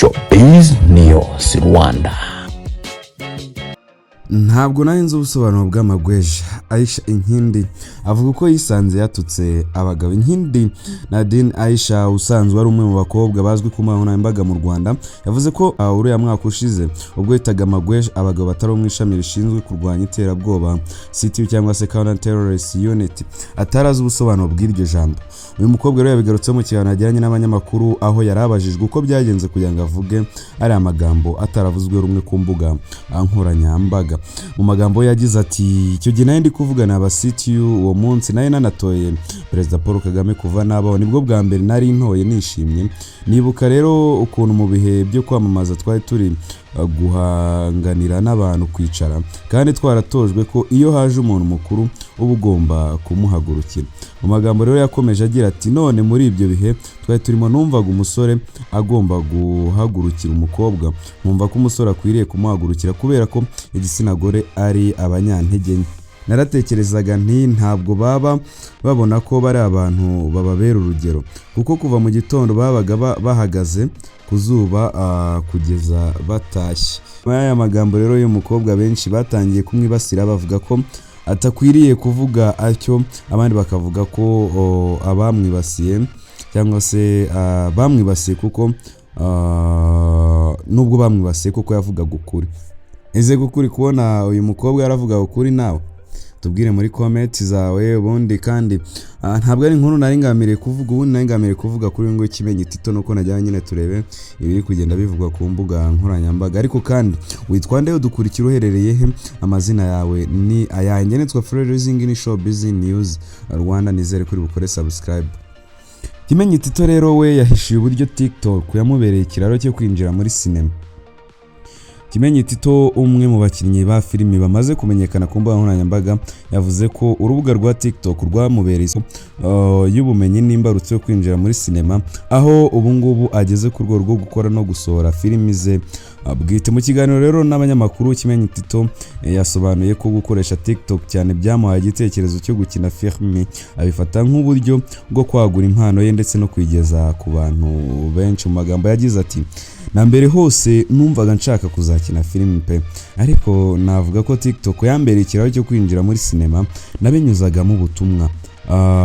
Showbiz News Rwanda. Ntabwo nari nzi ubusobanuro bw'amagweja. Aisha Inkindi avuga uko yisanze yatutse abagabo. Inkindi Nadine Aisha, usanzwe ari umwe mu bakobwa bazwi ku mbuga nkoranyambaga mu Rwanda, yavuze ko uriya mwaka ushize ubwo yitaga amagweja abagabo batari mu ishami rishinzwe kurwanya iterabwoba, CTU cyangwa se Counter Terrorist Unit, atarazi ubusobanuro bw'iryo jambo. Uyu mukobwa rero yabigarutseho mu kiganiro yagiranye n'abanyamakuru, aho yari abajijwe uko byagenze kugira ngo avuge ariya magambo ataravuzwe rumwe ku mbuga nkoranyambaga. Mu magambo ye yagize ati: "Icyo gihe nari ndi kuvugana aba CTU, uwo munsi nari nanatoye Perezida Paul Kagame. Kuva nabaho nibwo bwa mbere nari ntoye nishimye. Nibuka rero ukuntu mu bihe byo kwamamaza twari turi guhanganira n'abantu kwicara, kandi twaratojwe ko iyo haje umuntu mukuru uba ugomba kumuhagurukira." Mu magambo rero yakomeje agira ati: "None muri ibyo bihe twari turimo, numvaga umusore agomba guhagurukira umukobwa, nkumva ko umusore akwiriye kumuhagurukira kubera ko igitsina gore ari abanyantege nke. Naratekerezaga nti ntabwo baba babona ko bari abantu bababera urugero, kuko kuva mu gitondo babaga bahagaze ku zuba kugeza batashye." Muri aya magambo rero y'uyu mukobwa, benshi batangiye kumwibasira bavuga ko atakwiriye kuvuga atyo, abandi bakavuga ko abamwibasiye cyangwa se bamwibasiye kuko nubwo bamwibasiye kuko yavugaga ukuri. Ese kukuri kubona uyu mukobwa yaravugaga ukuri? Nawe tubwire muri comment zawe. Ubundi kandi ntabwo ari inkuru nari ngamiriye kuvuga. Ubundi nari ngamiriye kuvuga kuri uyu nguyu Kimenyi Tito, nuko najyanye nyine turebe ibiri kugenda bivugwa ku mbuga nkoranyambaga. Ariko kandi witwa nde? Udukurikira uherereye he? Amazina yawe ni ayanjye, nitwa Fred Rizing, ni Showbiz News Rwanda. Nizere kuri bukore subscribe. Kimenyi Tito rero we yahishuye uburyo TikTok yamubereye ikiraro cyo kwinjira muri sinema. Kimenyi Tito, umwe mu bakinnyi ba filimi bamaze kumenyekana ku mbuga nkoranyambaga, yavuze ko urubuga rwa TikTok rwamubereye isoko y'ubumenyi n'imbarutso yo kwinjira muri sinema, aho ubu ngubu ageze ku rwego rwo gukora no gusohora filimi ze bwite. Mu kiganiro rero n'abanyamakuru, Kimenyi Tito yasobanuye ko gukoresha TikTok cyane byamuhaye igitekerezo cyo gukina filimi, abifata nk'uburyo bwo kwagura impano ye ndetse no kuyigeza ku bantu benshi. Mu magambo yagize ati: "Na mbere hose numvaga nshaka kuzakina filimi pe, ariko navuga ko TikTok yambereye ikiraro cyo kwinjira muri sinema. Nabinyuzagamo ubutumwa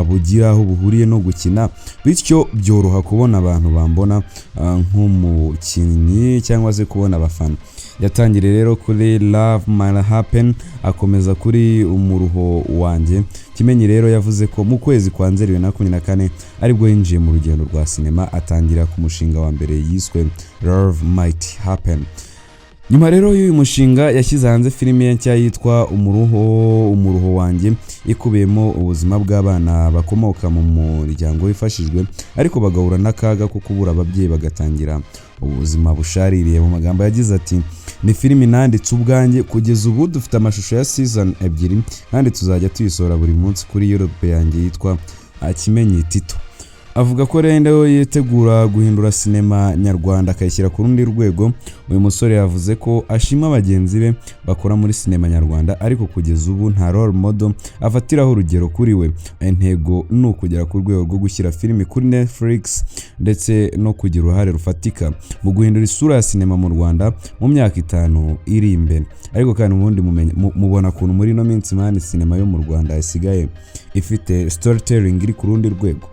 bugira aho buhuriye no gukina, bityo byoroha kubona abantu bambona nk'umukinnyi cyangwa se kubona abafana." Yatangiriye rero kuri Love Might Happen, akomeza kuri Umuruho Wanjye. Kimenyi rero yavuze ko mu kwezi kwa Nzeri 2024 aribwo yinjiye mu rugendo rwa sinema, atangira ku mushinga wa mbere yiswe Love Might Happen. Nyuma rero y'uyu mushinga yashyize hanze filimi ye nshya yitwa Umuruho Wanjye, ikubiyemo ubuzima bw'abana bakomoka mu muryango wifashijwe ariko bagahura n'akaga ko kubura ababyeyi, bagatangira ubuzima bushaririye. Mu magambo yagize ati: "Ni filimi nanditse ubwanjye. Kugeza ubu dufite amashusho ya season 2 kandi tuzajya tuyisohora buri munsi kuri YouTube yanjye yitwa Kimenyi Tito." Avuga ko rero yitegura guhindura sinema nyarwanda akayishyira ku rundi rwego. Uyu musore yavuze ko ashima bagenzi be bakora muri sinema nyarwanda, ariko kugeza ubu nta role model afatiraho urugero kuri we. Intego ni ukugera ku rwego rwo gushyira filimi kuri Netflix ndetse no kugira uruhare rufatika mu guhindura isura ya sinema mu Rwanda mu myaka 5 iri imbere. Ariko kandi ubundi mubona ukuntu muri ino minsi man sinema yo mu Rwanda isigaye ifite storytelling iri ku rundi rwego?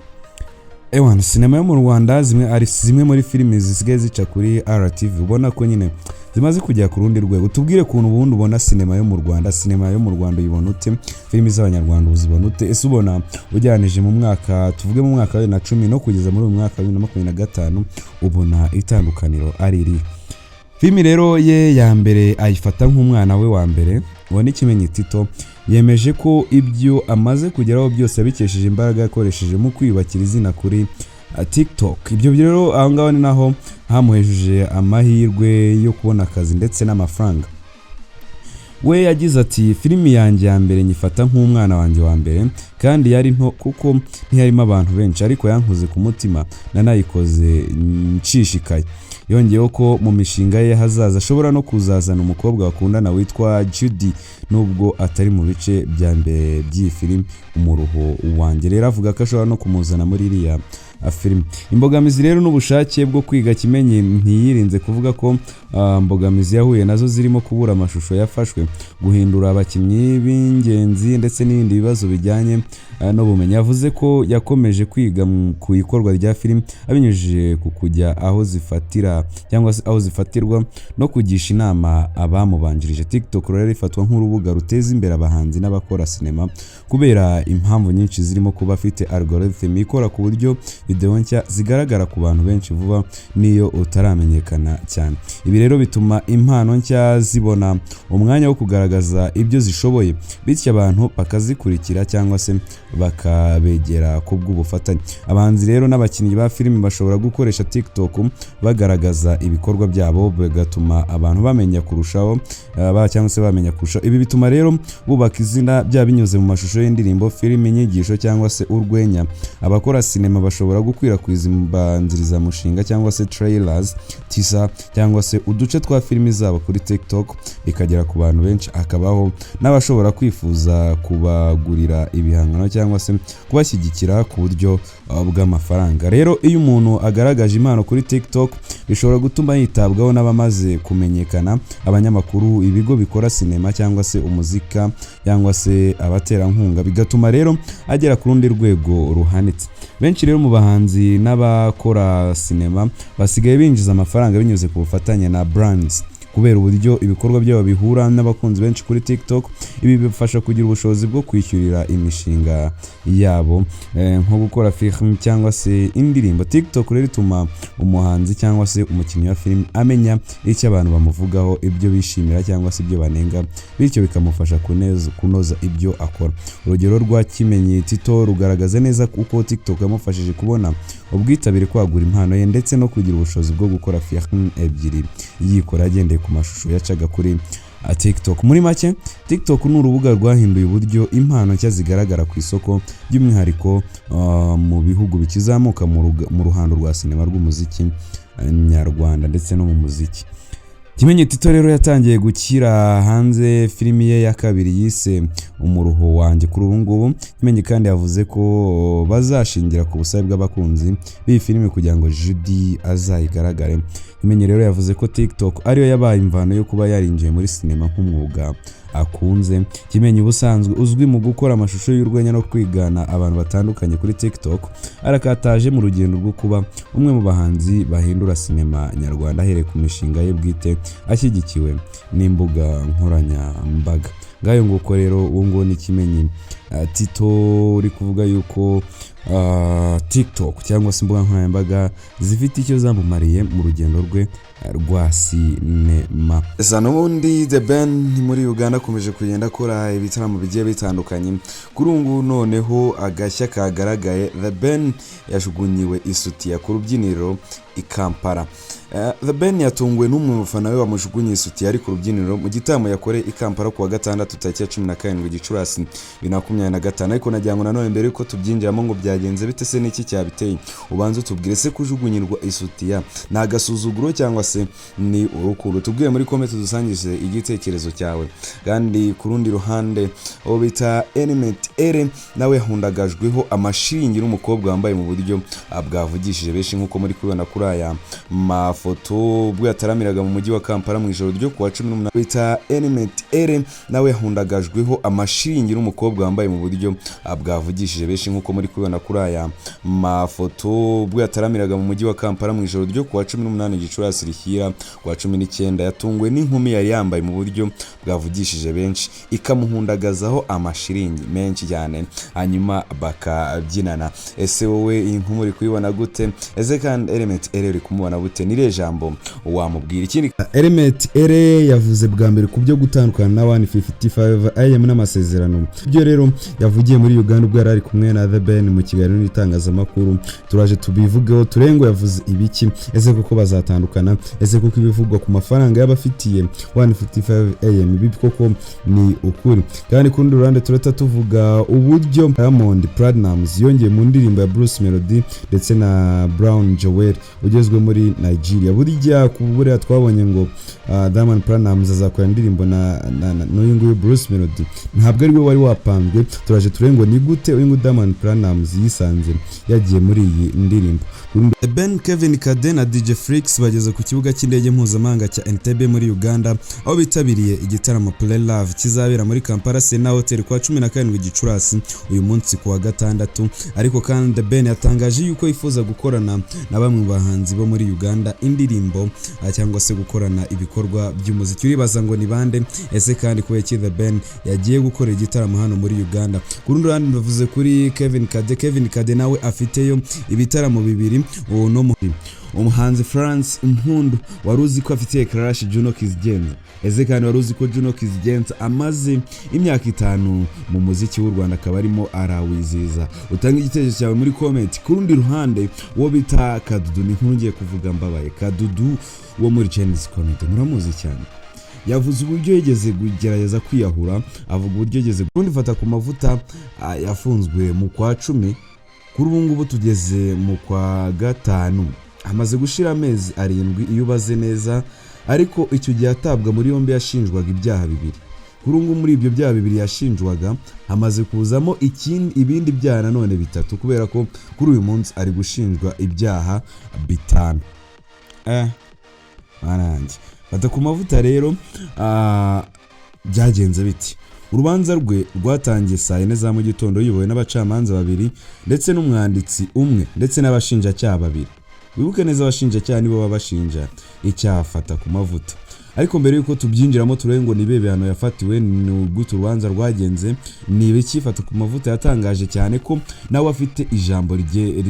Ewana, sinema yo mu Rwanda, zimwe ari zimwe muri filimi zisigaye zica kuri RTV, ubona ko nyine zimaze kugera ku rundi rwego. Tubwire ukuntu ubundi ubona sinema yo mu Rwanda. Sinema yo mu Rwanda uyibona ute? Filimi z'Abanyarwanda uzibona ute? Ese ubona ugereranije mu mwaka, tuvuge mu mwaka wa 2010 no kugeza muri uyu mwaka wa 2025, ubona itandukaniro ari irihe? Filimi rero ye ya mbere ayifata nk'umwana we wa mbere. Uwo ni Kimenyi Tito. Yemeje ko ibyo amaze kugeraho byose yabikesheje imbaraga yakoresheje mu kwiyubakira izina kuri TikTok. Ibyo rero aho ngaho ni naho hamuhesheje amahirwe yo kubona akazi ndetse n'amafaranga. We yagize ati: "Filimi yanjye ya mbere nyifata nk'umwana wanjye wa mbere, kandi yari nto kuko ntiyarimo abantu benshi, ariko yankoze ku mutima, nanayikoze nshishikaye." Yongeyeho ko mu mishinga ye hazaza ashobora no kuzazana umukobwa bakundana witwa Judy, nubwo atari mu bice bya mbere by'iyi filimi Umuruho Wanjye. Rero avuga ko ashobora no kumuzana muri iriya filime. Imbogamizi rero n'ubushake bwo kwiga. Kimenyi ntiyirinze kuvuga ko mbogamizi yahuye nazo zirimo kubura amashusho yafashwe, guhindura abakinnyi b'ingenzi ndetse n'ibindi bibazo bijyanye n'ubumenyi. Yavuze ko yakomeje kwiga ku ikorwa rya filime abinyujije ku kujya aho zifatira cyangwa se aho zifatirwa no kugisha inama abamubanjirije. TikTok rero ifatwa nk'urubuga ruteza imbere abahanzi n'abakora sinema kubera impamvu nyinshi, zirimo kuba afite algorithm ikora ku buryo video nshya zigaragara ku bantu benshi vuba n'iyo utaramenyekana cyane. Ibi rero bituma impano nshya zibona umwanya wo kugaragaza ibyo zishoboye, bityo abantu bakazikurikira cyangwa se bakabegera ku bw'ubufatanye. Abahanzi rero n'abakinnyi ba filime bashobora gukoresha TikTok bagaragaza ibikorwa byabo, bigatuma abantu bamenya kurushaho cyangwa se bamenya kurushaho. Ibi bituma rero bubaka izina, byaba binyuze mu mashusho y'indirimbo, filime, inyigisho cyangwa se urwenya. Abakora sinema bashobora gukwirakwiza imbanzirizamushinga cyangwa se trailers, teaser cyangwa se uduce twa filimi zabo kuri TikTok, bikagera ku bantu benshi. Hakabaho n'abashobora kwifuza kubagurira ibihangano cyangwa se kubashyigikira ku buryo bw'amafaranga. Rero iyo umuntu agaragaje impano kuri TikTok, bishobora gutuma yitabwaho n'abamaze kumenyekana, abanyamakuru, ibigo bikora sinema cyangwa se umuzika cyangwa se abaterankunga, bigatuma rero agera ku rundi rwego ruhanitse. Benshi rero mu bahanzi n'abakora sinema basigaye binjiza amafaranga binyuze ku bufatanye na brands, kubera uburyo ibikorwa byabo bihura n'abakunzi benshi kuri TikTok. Ibi bibafasha kugira ubushobozi bwo kwishyurira imishinga yabo, nko gukora film cyangwa se indirimbo. TikTok rero ituma umuhanzi cyangwa se umukinnyi wa film amenya icyo abantu bamuvugaho, ibyo bishimira cyangwa se ibyo banenga, bityo bikamufasha kunoza ibyo akora. Urugero rwa Kimenyi Tito rugaragaza neza uko TikTok yamufashije kubona ubwitabire, kwagura impano ye ndetse no kugira ubushobozi bwo gukora film ebyiri yikora, agendeye ku mashusho yacaga kuri TikTok. Muri make, TikTok ni urubuga rwahinduye uburyo impano nshya zigaragara ku isoko, by'umwihariko mu bihugu bikizamuka mu ruhando rwa sinema, rw'umuziki nyarwanda ndetse no mu muziki. Kimenyi Tito rero yatangiye gushyira hanze filimi ye ya kabiri yise Umuruho Wanjye kuri ubu ngubu. Kimenyi kandi yavuze ko bazashingira ku busabe bw'abakunzi b'iyi filimi kugira ngo Judy azayigaragare. Kimenyi rero yavuze ko TikTok ariyo yabaye imvano yo kuba yarinjiye muri sinema nk'umwuga akunze. Kimenyi ubusanzwe uzwi mu gukora amashusho y'urwenya no kwigana abantu batandukanye kuri TikTok, arakataje mu rugendo rwo kuba umwe mu bahanzi bahindura sinema nyarwanda, ahereye ku mishinga ye bwite ashyigikiwe n'imbuga nkoranyambaga. Ngayo nguko rero, uwo nguwo ni Kimenyi Tito uri kuvuga yuko TikTok cyangwa se imbuga nkoranyambaga zifite icyo zamumariye mu rugendo rwe rwa sinema. Za n'ubundi The Ben muri Uganda akomeje kugenda akora ibitaramo bigiye bitandukanye. Kuri ubu ngubu noneho agashya kagaragaye, The Ben yajugunyiwe isutiya ku rubyiniro i Kampala. The Ben yatunguwe n'umwe mu bafana be bamujugunye isutiya ari ku rubyiniro mu gitaramo yakoreye i Kampala ku wa gatandatu, tariki ya 17 Gicurasi 2025. Ariko nagira ngo nanone mbere yuko tubyinjiramo ngo byagenze bite se, n'iki cyabiteye, ubanze utubwire se, kujugunyirwa isutiya ni agasuzuguro cyangwa se ni urukundo? Tubwire muri comment, dusangize igitekerezo cyawe. Kandi ku rundi ruhande, uwo bita Element Eleeeh nawe yahundagajweho amashiringi n'umukobwa wambaye mu buryo bwavugishije benshi, nk'uko muri kubibona kuri aya mafoto, ubwo yataramiraga mu mujyi wa Kampala mu ijoro ryo kuwa 18. Bita Element Eleeeh nawe yahundagajweho amashiringi n'umukobwa wambaye mu buryo bwavugishije benshi, nk'uko muri kubibona kuri aya mafoto, ubwo yataramiraga mu mujyi wa Kampala mu ijoro ryo kuwa 18 Gicurasi rishyira kuwa 19. Yatunguwe n'inkumi yari yambaye mu buryo bwavugishije benshi, ikamuhundagazaho amashiringi menshi cyane, hanyuma bakabyinana. Ese wowe iyi nkumi uri kuyibona gute? Ese kandi Element Eleeeh uri kumubona gute? Ni irihe jambo wamubwira? Ikindi, Element Eleeeh yavuze bwa mbere ku byo gutandukana na 155 AM n'amasezerano. Ibyo rero yavugiye muri Uganda ubwo yari ari kumwe na The Ben mu kiganiro n'itangazamakuru. Turaje tubivugeho, turengo yavuze ibiki? Ese koko bazatandukana? Ese koko ibivugwa ku mafaranga y'abafitiye 155 AM ibi koko ni ukuri? Kandi ku rundi ruhande turahita tuvuga uburyo Diamond Platnumz yongeye mu ndirimbo ya Bruce Melody ndetse na Brown Joel ugezwe muri Nigeria. Burya ku buriya twabonye ngo Diamond Platnumz azakora indirimbo na n'uyu nguyu Bruce Melody, ntabwo ari we wari wapanzwe. Turaje turebe ngo ni gute uyu nguyu Diamond Platnumz yisanze yagiye muri iyi ndirimbo. The Ben, Kevin Kade na DJ Flix bageze ku kibuga cy'indege mpuzamahanga cya Entebbe muri Uganda, aho bitabiriye igitaramo Play Love kizabera muri Kampala Serena Hotel kuwa 17 Gicurasi, uyu munsi ku wa gatandatu. Ariko kandi The Ben yatangaje yuko yifuza gukorana na bamwe mu bahanzi bo muri Uganda indirimbo cyangwa se gukorana ibikorwa by'umuziki. Uribaza ngo ni bande? Ese kandi kubera iki The Ben yagiye gukora igitaramo hano muri Uganda? Ku rundi ruhande, bavuze kuri Kevin Kade. Kevin Kade nawe afiteyo ibitaramo bibiri. Uwo no umuhanzi Florence Mpundu, wari uzi ko afitiye crush Juno Kizigenza? Ese kandi wari uzi ko Juno Kizigenza amaze imyaka 5 mu muziki w'u Rwanda, akaba arimo arawizihiza? Utanga igitekerezo cyawe muri comment. Ku rundi ruhande, uwo bita Kadudu, ni inkuru ngiye kuvuga mbabaye. Kadudu wo muri Gen-Z Comedy, muramuzi cyane, yavuze uburyo yigeze kugerageza kwiyahura, avuga uburyo yigeze ubundi Fatakumavuta. Yafunzwe mu kwa 10, kuri ubu ngubu tugeze mu kwa gatanu, amaze gushira amezi 7 iyo ubaze neza. Ariko icyo gihe atabwa muri yombi yashinjwaga ibyaha bibiri. Kuri ubu ngubu muri ibyo byaha bibiri yashinjwaga hamaze kuzamo ikindi, ibindi byaha nanone bitatu, kubera ko kuri uyu munsi ari gushinjwa ibyaha 5. Mana yanjye! Fatakumavuta rero, byagenze biti? Urubanza rwe rwatangiye saa 4 za mu gitondo, ruyobowe n'abacamanza babiri ndetse n'umwanditsi umwe ndetse n'abashinjacyaha babiri. Wibuke neza, abashinjacyaha nibo baba bashinja icyaha Fatakumavuta. Ariko mbere y'uko tubyinjiramo, turebe ngo ni ibihe bihano yafatiwe, ni gute urubanza rwagenze, ni ibiki Fatakumavuta yatangaje, cyane ko nawe afite ijambo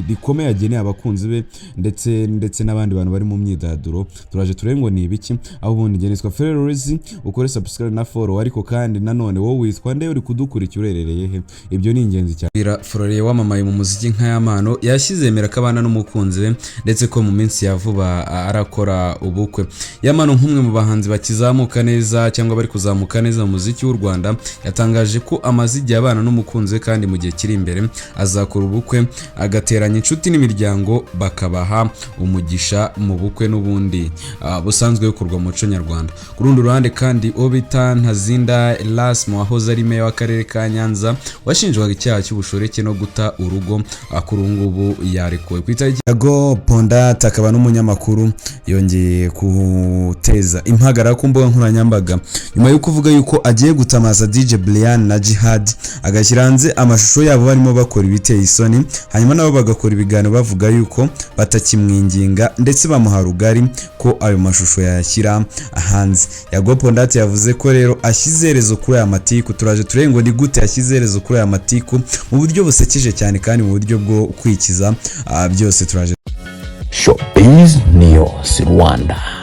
rikomeye ageneye abakunzi be ndetse n'abandi bantu bari mu myidagaduro. Turaje turebe ngo ni ibiki. Aho ubundi njye nitwa Ferrerizi, ukore subscribe na follow. Ariko kandi nanone, wowe witwa nde? Uri kudukurikira uherereye he? Ibyo ni ingenzi cyane. Florian wamamaye mu muziki nka Yampano yashyize yemera ko abana n'umukunzi we, ndetse ko mu minsi ya vuba arakora ubukwe. Yampano, nk'umwe mu bahanzi bakizamuka neza cyangwa bari kuzamuka neza mu muziki w'u Rwanda, yatangaje ko amaze igihe abana n'umukunzi we, kandi mu gihe kiri imbere azakora ubukwe, agateranya inshuti n'imiryango, bakabaha umugisha mu bukwe n'ubundi busanzwe bukorwa mu muco nyarwanda. Ku rundi ruhande kandi, uwo bita Ntazinda Erasme wahoze ari meya w'akarere ka Nyanza, washinjwaga icyaha cy'ubushoreke no guta urugo, kuri ubu ngubu yarekuwe ku itariki. Yago Pon Dat akaba n'umunyamakuru yongeye guteza impagarara ku mbuga nkoranyambaga nyuma yo kuvuga yuko agiye gutamaza DJ Brian na Jihad, agashyira hanze amashusho yabo barimo bakora ibiteye isoni, hanyuma nabo bagakora ibiganiro bavuga yuko batakimwinginga, ndetse bamuha rugari ko ayo mashusho yayashyira hanze. Yago Pon Dat yavuze ko rero ashyize iherezo kuri aya matiku. Turaje turebe ngo ni gute yashyize iherezo kuri aya matiku mu buryo busekeje cyane kandi mu buryo bwo kwikiza. Byose turaje. Showbiz News Rwanda.